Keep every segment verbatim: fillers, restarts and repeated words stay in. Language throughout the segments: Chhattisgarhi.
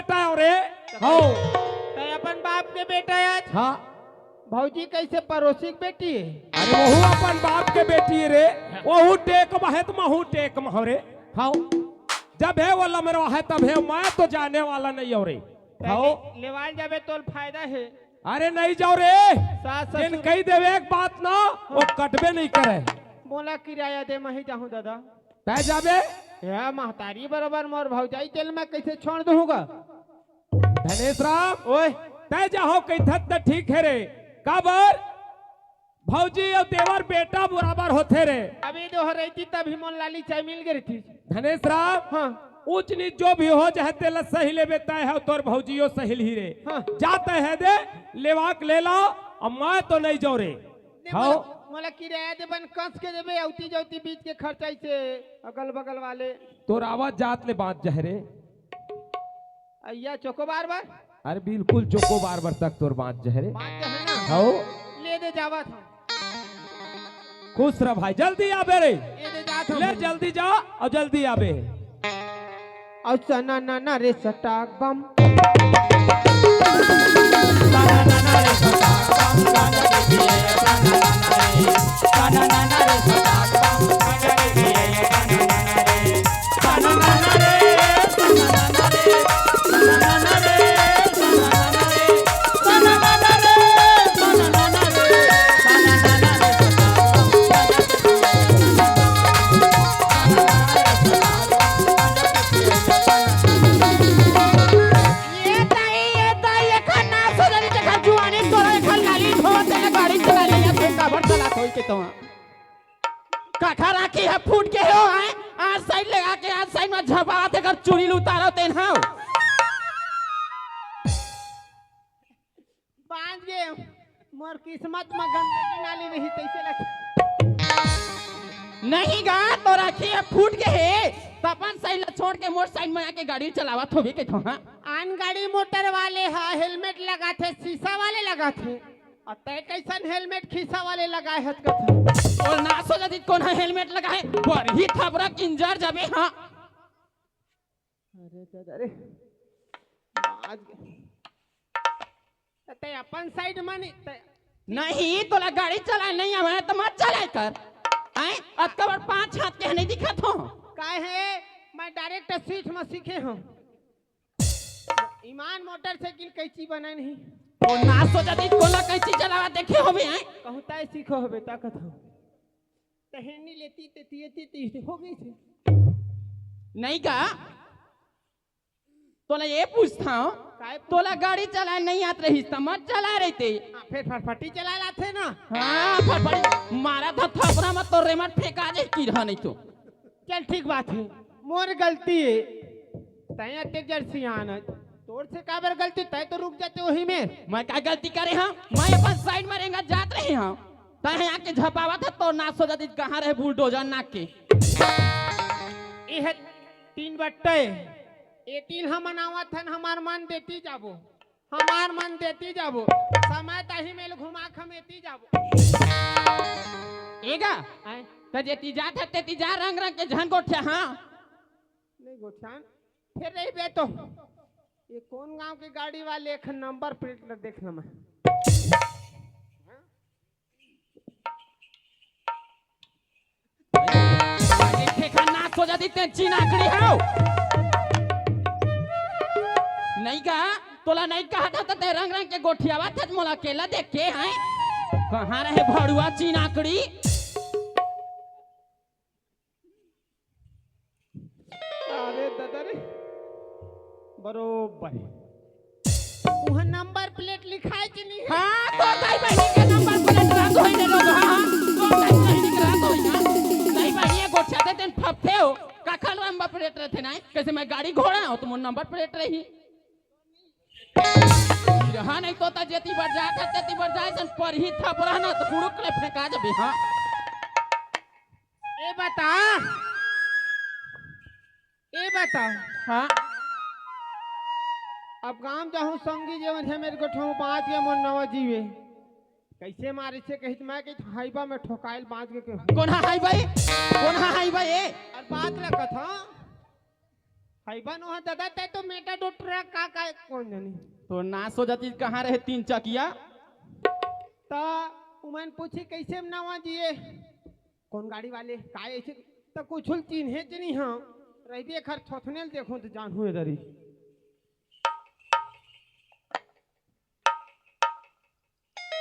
बेटा हो रे। हो। तैं अपन बाप के बेटा आज। हाँ। भौजी कइसे पड़ोसी के बेटी हे? अरे वहू अपन बाप के बेटी हे रे। वहू टेक म हे त महू टेक म हो रे। हो। जब हे वो लमरवा हे तब हे, मैं तो जाने वाला नहीं हो रे। तैं हो। लेवाल जाबे तोला फायदा हे। अरे नहीं जाव रे। सास ससुर। जेन कहि देबे एक बात ना, वो कटबे नहीं करे। मोला किराया दे, मैं ही जाहूँ दादा। तैं जाबे? या महतारी बरोबर मोर भौजाई तेला मैं कइसे छोड़ दूँ गा? धनेश राम, ओए। तैं जाहूँ कहिथस त ठीक हे रे। काबर? भौजी अउ देवर बेटा बराबर होथे रे। अभी तो हो रही थी तभी मोला लाली चाय मिल गई थी। धनेश राम, हाँ। ऊंच नीच जो भी हो जाए तेला सही लेबे तैं हे, तोर भौजियो सही लिही रे। हाँ। जा तैं हे दे, लेवाक ले ला, अब मैं तो नहीं जाव रे। दे हाँ। मोला, मोला किराया दे बन कस के देबे, अउती जउती बीच के खर्चा इसे अगल बगल वाले। तोर आवाज जात ले बाँच जाए रे। अइया चोकोबार बर? अरे बिल्कुल चोकोबार बर तक तोर बाँच जाए रे। बाँच जाए ना? हौ। ले दे जावत हूँ। खुश रह भाई, जल्दी आबे रे। ये दे जात हूँ। ले जल्दी जा अउ जल्दी आबे। अउ सना ना ना रे सटाक बम। ये ताई, ये ताई, एखर नास हो जाही, जेखर जुआनी तोरा एखर लाली धोत हे, गाड़ी चला ले, या फिर काबर चलात होही के तो। कखर आँखी ह फूट गे हो, हैं? आज साइड लगा के, आज साइड में झपात हे, अगर चुरी ल उतारो तेन हव। बाँच गे, मोर किस्मत म गंदगी नाली रही, तइसे लगे। नहीं गा, तोर आँखी ह फूट गे हे, त अपन साइड ल छोड़ के मोर साइड में आके गाड़ी चलावत होबे के तो, हाँ? आन गाड़ी मोटर वाले ह हेलमेट लगाथे, शीशा वाले लगाथे। अउ तैं कइसन हेलमेट खीसा वाले लगाए हस कथे? तोर नास हो जाही, कोन ह हेलमेट लगाए? बरही थपरा किंजर जाबे, हाँ। अरे दादा रे, आज त तैं अपन साइड म नहीं, तैं नहीं, तोला गाड़ी चलाए नहीं आवे, त मत चलाए कर। हैं? अतका बड़ पाँच हाथ के नहीं दिखत हो। काय हे, मैं डायरेक्ट स्वीट म सीखे हूँ। ईमान मोटरसाइकिल कैंची बने नहीं। तोर नास हो जाही, कोन कैंची चलावा देखे होबे, हैं? कहूँ तैं सीखो होबे, ता कथो। तहें नहीं लेती, ते तिये ती, ती हो गई थी। नहीं गा, तोला ये पूछत हूँ, काय पूछ- तोला गाड़ी चलाए नहीं आत रहिस, त मत चलाए रहिते। हाँ, फिर फटफटी चलाए लाथे ना। हाँ, फटफटी मारत हँव थपरा म, तोर रेमट फेंका जाही किरहा नहीं तो। चल, ठीक बात हे, मोर गलती हे। तैं अतेक जड़ सियान हे, तोर से काबर गलती, तैं तो रुक जाते वही में। मैं का गलती करे हँव? मैं अपन साइड म रेंगत जात रहे हँव, तैं आके झपावत हस, तोर नास हो जाही, कहाँ रहे बुलडोजर नाक के? ए हे तीन बट्टे, ए तीन ह मनावत हन, हमार मन देती जाबो। हमार मन देती जाबो, समय तही मेल घुमा खमेती जाबो। ए गा, आय। त जेती जात हस तेती जा, रंग रंग के झन गोठिया, हाँ। नहीं गोठियान, फिर रही बे तो। ये कोन गांव के गाड़ी वाले, एक नंबर प्लेट ल देख न मैं। देखे खा नास हो जाही, तें चिनाकड़ी हव। नहीं गा, तोला नहीं कहत हँव त तें रंग रंग के गोठियावत हस, मोला अकेला देख के, हैं? कहाँ रहे भड़ुआ चिनाकड़ी? अरे दादा रे, बरोबर। उहाँ नंबर प्लेट लिखाए कि नहीं हे? हाँ, तोर दाई बहिनी के नंबर प्लेट रंग होई रे लोग, हाँ, हाँ, तोर दाई बहिनी के रंग होई ना। दाई बहिनी ये गोठियाथे तेन फपथे हो, काखर नंबर प्लेट रहिथे ना, कइसे मैं गाड़ी घोड़ा हँव त मोर नंबर प्लेट रही। हाँ, नहीं तो त जेती बर जात हस, तेती बर जाए सन परही थपरा ना, त कुड़ुक ले फेंका जाबे, हाँ। ए बता, ए बता। हाँ। अब गाँव जाहूँ संगी जेवन हे मेर गोठियाहूँ बाँच गे मोर नवा जीवे। कइसे मारिस हे कहिस त मैं कहित हाइबा में ठोकाइल बाँच गे के। कोन हा हाइबा ए? कोन हा हाइबा ए? अउ बात ल कथों। हाइबा नोहय दादा, तैं तो मेटा डोटरा का, का कौन जानी? तो नाश हो जाती, कहाँ रहे तीन चकिया? त उमन पूछी, "कैसे में नवा जिए? कौन गाड़ी वाले? काय ऐसे?" त कुछ चिन्हे च नहीं, हाँ, रहिबे एखर थोथने ल देखो त जान हुए दरी।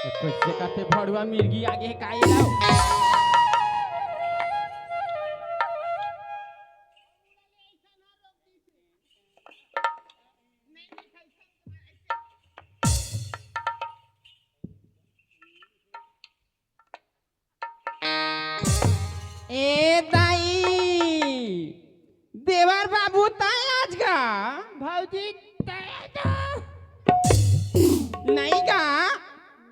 ए, कैसे करते भड़ुआ मिर्गी आगे हे, का ये लाओ? ए दाई, देवर बाबू तैं आज गा? भौजी, तैं तो नहीं गा,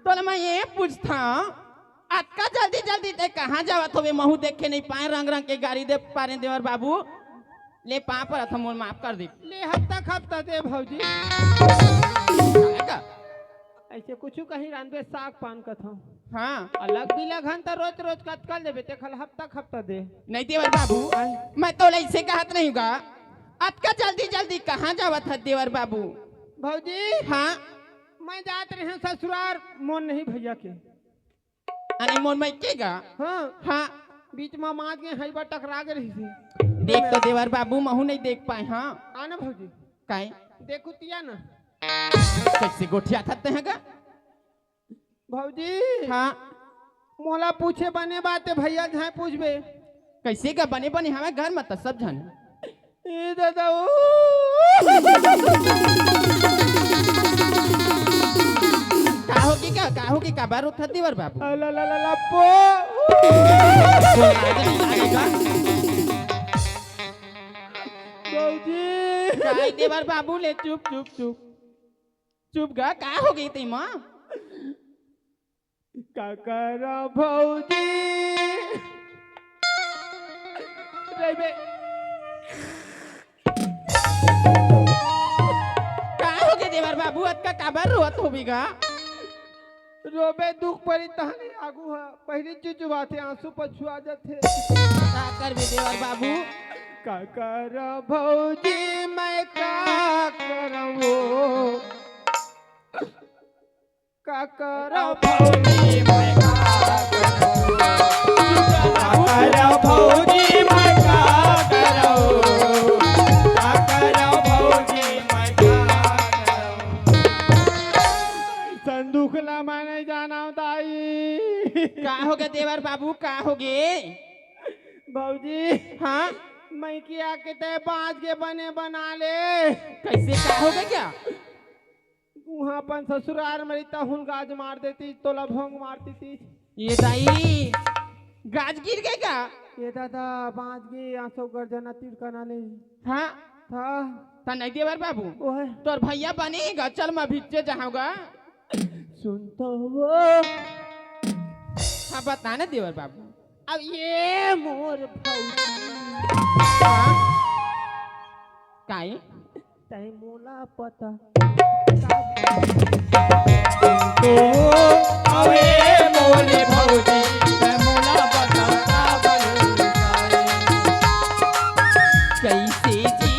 तोला मैं ये पूछथंव, अतका जल्दी जल्दी तैं कहाँ जावत होबे? महूँ देखे नहीं पाए, रंग रंग के गारी दे पारे देवर बाबू। ले पाँव परत हँव, मोर माफ कर दे। ले हफ्ता हफ्ता दे भौजी। का? ऐसे कुछ कहीं रांधबे साग पान कथंव। हाँ। अलग बिलग हन त रोज रोज कतका ल देबे, तेखर हफ्ता हफ्ता दे। नहीं देवर बाबू, आय। मैं तोला ऐसे कहत नहीं हँव गा, अतका जल्दी जल्दी कहाँ जावत हस देवर बाबू? भौजी, हाँ। मैं जात रहेंव ससुरार, मोर नहीं भैया के। अरे मोर मइके गा? हाँ। हाँ। बीच म मात के हइबा टकरा गे रहिस हे। देख तो देवर बाबू, महूँ नहीं देख पाए, हाँ। आ ना भौजी। काय? देखू तिया ना। कैसे गोठियाथस तैं ह गा? भौजी। हाँ। मोला पूछे बने बात हे, भैया ल झन पूछबे। कैसे गा बने बने हवय घर म त सब झन? ए दादा, ओ। का होगे गा? का होगे? काबर रोथस देवर बाबू? अला ला ला ला पो। बोल, लाज नहीं लागेगा? भौजी। काय देवर बाबू ले चुप, चुप, चुप। चुप गा, का होगे तेमा? का करंव भौजी? रहिबे। का होगे देवर बाबू, अतका काबर रोवत होबे गा? रोबे दुख परी तहने आगू ह, पहिली चुचुवाथे, आंसू पछुआ जाथे। का करबे देवर बाबू? का करंव भौजी, मैं का करंव ओ? का करंव भौजी मैं का करंव? का करंव भौजी मैं का करंव? का करंव भौजी मैं का करंव? संदूक ला मैं नहीं जानंव दाई। का होगे देवर बाबू, का होगे? भौजी, हाँ? मइके आके तैं बाँच के बने बना ले। कैसे, का होगे का? उहाँ अपन ससुरार म रहितेंव, गाज मार देतिस, तोला भोंग मार देतिस। ए दाई, गाज गिर गे का? ए दादा, बाँच गे, आँसू गर्जना तिड़कना ले। हाँ? हाँ। त नहीं देवर बाबू? ओहे। तोर भैया बने गा, चल मैं भीतरे जाहूँ गा। सुन तो वो। हाँ, बता ना देवर बाबू। अब ए मोर भौजी। हाँ? काई? तैं मोला पता। तो अवे मोरे भौजी, तैं मोला पता का बलुसाए। कैसे जी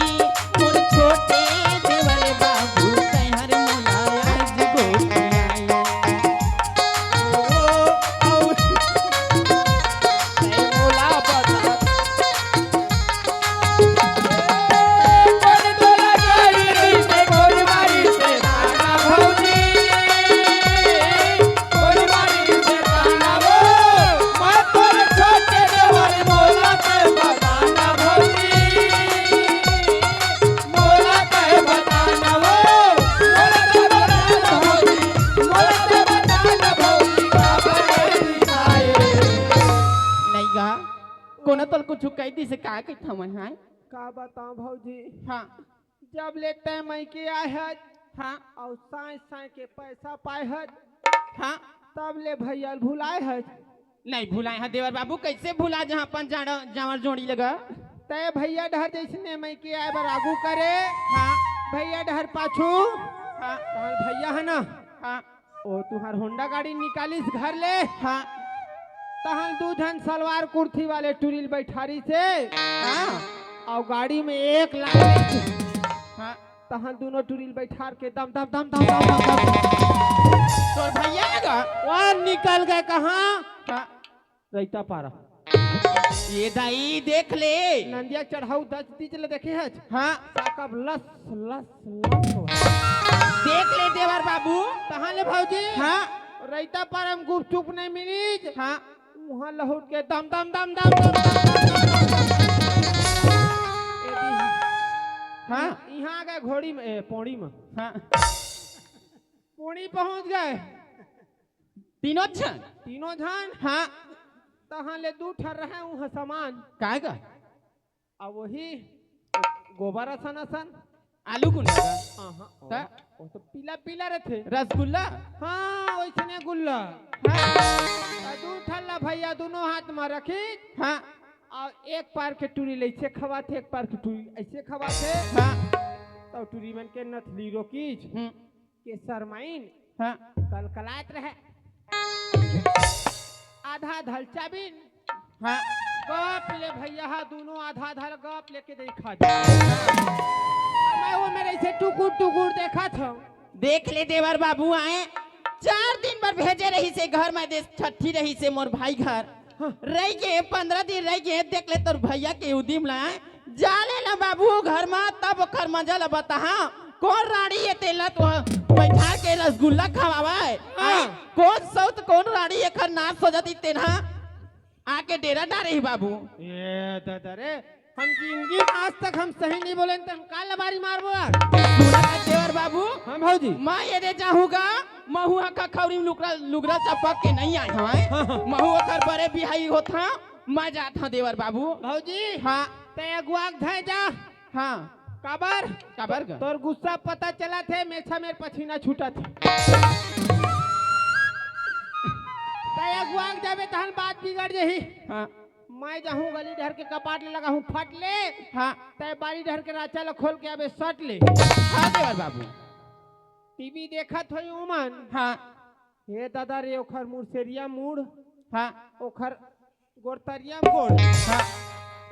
मोर छोटे देवर बाबू, तैं हर मोला आज गोठियाए। ओ, अउ तैं मोला बता। नहीं गा, कोनो तोला कुछु कहि दिस हे का कहिथंव मैं, हाँ? का बतावंव भौजी? हाँ। जब ले तैं मइके आए हस, हाँ। अउ साँय साँय के पैसा पाए हस, हाँ। तब ले भैया ल भुलाए हस। नहीं भुलाए हँव देवर बाबू, कैसे भुला जाहूँ अपन जाड़-, जाँवर जोड़ी ल गा। तैं भैया डहर जइसने मइके आए बर आगू करे, हाँ। भैया डहर पाछू, हाँ। तोर भैया हे ना, हाँ। ओ तुँहर होंडा गाड़ी निकालिस घर ले। हाँ। तहन दू झन सलवार कुर्ती वाले टूरी ल बइठारिस हे। हाँ। अउ गाड़ी म एक लाख। हाँ। तहाँ दूनों टुरी ल बैठार के दम दम दम दम दम दम दम। तोर भैया हे गा? वहाँ निकल गे कहाँ? हाँ। रैता पारा। ये दाई देख ले। नंदिया चढ़ाऊ दस दीज ले देखे हच? हाँ। साकब लस लस लस हो। देख ले देवर बाबू। तहाँ ले भौजी। हाँ। रैता पारा म गुपचुप नहीं मिलीच। हाँ। वहाँ लहुट के दम दम दम दम दम दम दम दम दम। हाँ। यहाँ गे घोड़ी में, ए, पोड़ी में। हाँ। पोड़ी पहुँच गे। तीनों झन? तीनों झन? हाँ। तहाँ ले दू ठन रहे उहाँ समान। काय गा? अब वही गोबर असन असन। आलू कुन गा? हाँ, हाँ। त? वो तो पीला पीला रथे। रसगुल्ला? हाँ, वैसने गुल्ला। हाँ। त दू ठन ला भैया दूनों हाथ में रखी। हाँ। अउ एक पार के टुरी ल ऐसे खवाथे, एक पार के टुरी ल ऐसे खवाथे। हाँ। त टुरी मन के नथली रोकीच। हम्म। के सरमाइन हाँ। कलकलात रहे। आधा धलचाबिन हाँ। गप ले भैया हा, दूनों आधा आधा ल गप लेके दे खा दे। मैं वो मेरे से टुकुर टुकुर देखा था। देख ले देवर बाबू आए, चार दिन बर भेजे रहिसे घर में, देश छठी रहिसे मोर भाई घर। हाँ। रहि गे, पंद्रह दिन रहि गे, देख ले तोर भैया के उदिम ला। जा ले ना बाबू घर मा, तब ओखर मजा ला बताहा। कोन राड़ी ए तेला तो बैठा के रसगुल्ला खवावा हे? हाँ। कोन सौत, कोन राड़ी एखर नाश हो जाती तेनहा आके डेरा डारे ही बाबू। ए दादा रे, हम जिंदगी में आज तक हम सही नहीं बोले, त हम का लबारी मारबो यार? सुना ना देवर बाबू। हाँ भौजी। मैं ये दे जाहूँगा, महू हा खखौरी में लुगरा, लुगरा चपक के नहीं आए हवं। हाँ, हाँ। महू ओखर बड़े बिहाई होत हा, मैं जात हा देवर बाबू। भौजी। हाँ। ते अगुआ के धै जा। हाँ। काबर? काबर गा? तोर गुस्सा पता चलत हे, मेछा मेर पसीना छूटत हे। ते अगुआ के जाबे तहन बात बिगड़ जही। हाँ। मैं जाहूँ गली डहर के कपाट ले लगाहूँ फट ले। हाँ। तै बारी डहर के राचा ल खोल के आबे सट ले। हाँ देवर बाबू। टीवी देखत होई उमन। हाँ। हे दादा रे, ओखर मुरसेरिया मुड़। हाँ। ओखर गोरतरिया म गोड़। हाँ।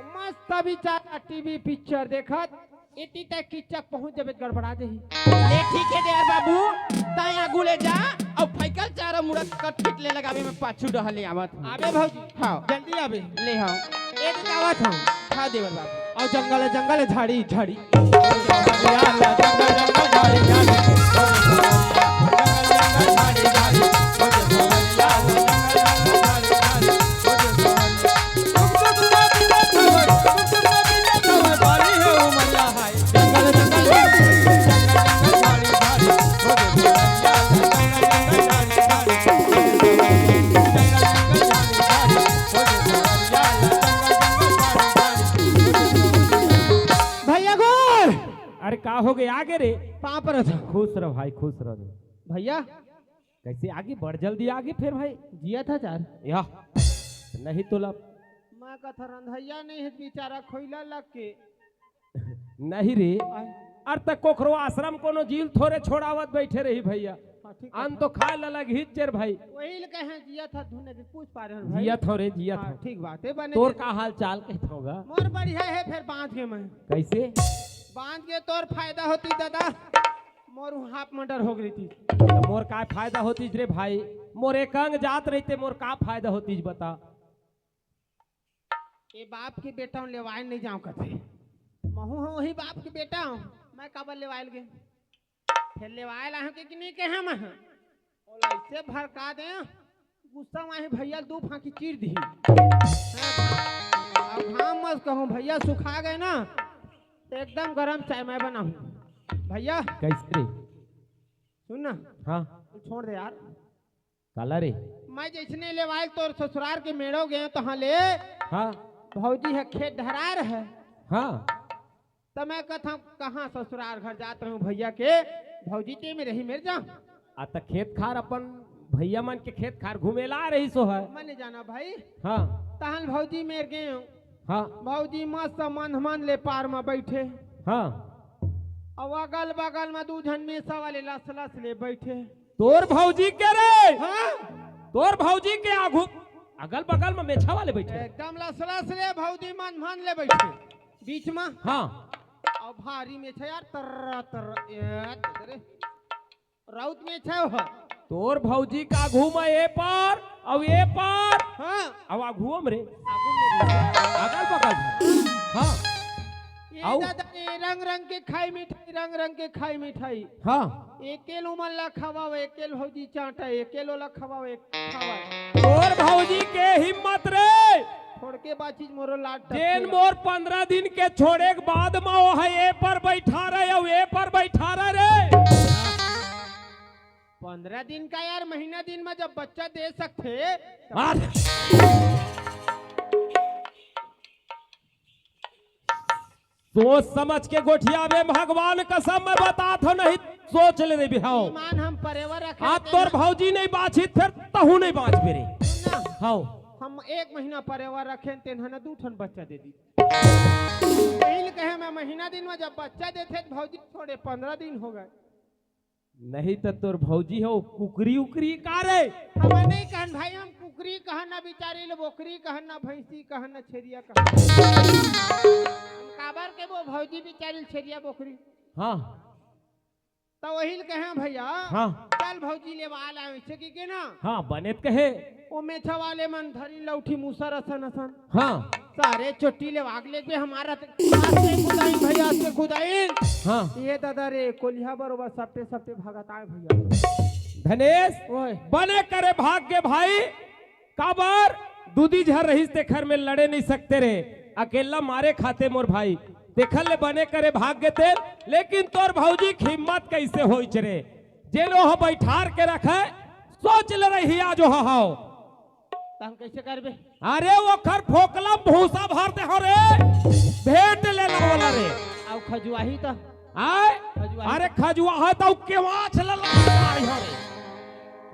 मस्त बिचारा टीवी पिक्चर देखत। एती तक किचक पहुँच जबे त गड़बड़ा जही। ले ठीक हे देवर बाबू, तैं आगू ले जा, अउ फैकल चारा मुड़ा कटकिट ले लगावे में पाछू डहर ले आवत हूँ। आबे भौजी। हाँ। जल्दी आबे। ले हाँ। ए दे आवत हूँ। हाँ देवर बाबू। अउ जंगल जंगल झाड़ी झाड़ी। भैया गोर। अरे का हो गए, आगे रे? पाँव परत हँव। खुश रह भाई, खुश रह रे। भैया। कैसे आगे बढ़ जल्दी आगे फिर भाई? जिया था चार। या। नहीं तो लब। मैं कथा रंधैया नहीं है बेचारा खोइला लग के। नहीं रे। आय। अरे त कोखरो आश्रम कोनो जीव ल थोरे छोड़ावत बैठे रही भैया। हाँ, ठीक अन बात। तो खाए ला लग ही चेर भाई। वही ल कहे जिया था धुने के पूछ पा रहे हैं भाई। जिया थो रे, जिया हाँ, थो। ठीक बात है, बने तोर दे। का हाल चाल कहत होगा? मोर बढ़िया है, फिर बाँच गे मैं। कैसे? बाँच गे तोर फायदा होती दादा, मोर हाफ मर्डर हो गई थी। तो मोर का फायदा होतीस रे भाई? मोर एक अंग जात रहिते, मोर का फायदा होतीस बता? ए बाप के बेटा हूँ, लेवाय नहीं जाऊँ कथे। महू हूँ वही बाप के बेटा हूँ, मैं काबर लेवाय ल गे? फिर लेवाय ला हूँ कि नहीं कहे मैं? ओला ऐसे भड़का दे, गुस्सा में ही भैया दू फांकी चीर दी। अब घाम मत कहूँ भैया, सुखा गए ना तो एकदम गरम चाय मैं बनाऊँ। भैया। कैसे रे? सुन ना। हाँ। तू छोड़ दे यार। काला रे? मैं जैसने लेवाय ल तोर ससुरार के मेड़ो गे तहाँ ले। हाँ। भौजी है खेत डहराय रहे। हाँ। त मैं कथा कहाँ ससुरार घर जात रहूँ भैया के, भौजी ते में रही मेर जा। आ त खेत खार अपन भैया मन के खेत खार घूमे ला रही सो है। मैं नहीं जाना भाई। हाँ। तहन भौजी मेर गे हूँ। हाँ। भौजी मस्त मन मन ले पार में बैठे। हाँ। अब अगल बगल में दू झन मेसा वाले लस लस ले बैठे। तोर भौजी के रे? हाँ। तोर भौजी के आगू अगल बगल में मेछा वाले बैठे। एकदम लसलस ले भौजी मन मन ले बैठे। बीच में। हाँ। अउ भारी मेछा यार, तर तर, ए, दे रे। राउत मेछा हो। तोर भौजी का आगू म ए पार, अउ ए पार, हाँ। अउ आगू म रे। आगू में रे। अगल बगल। हाँ। ये अउ? दादा, ये रंग रंग के खाई मिठाई, रंग रंग के खाई मिठाई। हाँ। एके ल उमन ला खवाओ, एके ल भौजी चाटा, एके ल ओला खवाओ, एक खवाओ। तोर भौजी के हिम्मत रे। छोड़ के बाचिस मोरो लाट जेन टपकेला। मोर पंद्रह दिन के छोड़े के बाद म ओ ह ए पर बैठा रहे, अउ ए पर बैठा रहे रे। पंद्रह दिन का यार, महीना दिन म जब बच्चा दे सकथे, तब मार। सोच समझ के गोठियाबे, भगवान कसम मैं बतात हूँ, नहीं सोच ले रे बिहाव। ईमान हम परेवर रखे आज तेन तोर ह- भौजी नहीं बाँचित, फेर तहूँ नहीं बाँचबे रे। सुन ना, हाव। हम एक महीना परेवर रखेन, तेन ह ना दू ठन बच्चा दे दी। पहिल कहे मैं महीना दिन म जब बच्चा देथे त भौजी छोड़े, पंद्रह दिन हो गए। नहीं त तोर भौजी हो कुकरी उकरी का रे? हम नहीं कहन भाई, हम कुकरी कहन ना, बिचारी ले बोकरी कहन ना, भैंसी कहन ना, छेरिया कहन। हम काबर के वो भौजी बिचारी ले छेरिया बोकरी? हाँ। त वही ल कहे भैया, हाँ। चल भौजी लेवा लाए, वैसे की के ना? हाँ, बने त कहे। ओ मेछा वाले मन धरी लौठी मूसर असन असन। हाँ। सारे चोटी लेवा के लेगबे हमारा त-, आस्ते कुदाई भैया, आस्ते कुदाई। हाँ। ये दादा रे, कोलिहा बरोबर सपटे सपटे भागत आए भैया। धनेश, ओए। बने करे भाग गे भाई, काबर दूदी झर रहिस तेखर में लड़े नहीं सकते रे, अकेला मारे खाते मोर भाई, तेखर ले बने करे भाग गे ते, लेकिन तोर भौजी के हिम्मत कैसे होइच रे, जेन ओह बैठार के रखे, सोच ले रही आज ओह हाव। त हम कैसे करबे? अरे ओखर फोकला म भूसा भर दे हो रे, भेंट ले ला वाला रे। अउ खजुआही त? आय? खजुआही अरे त? खजुआहा त केवाछ ले ला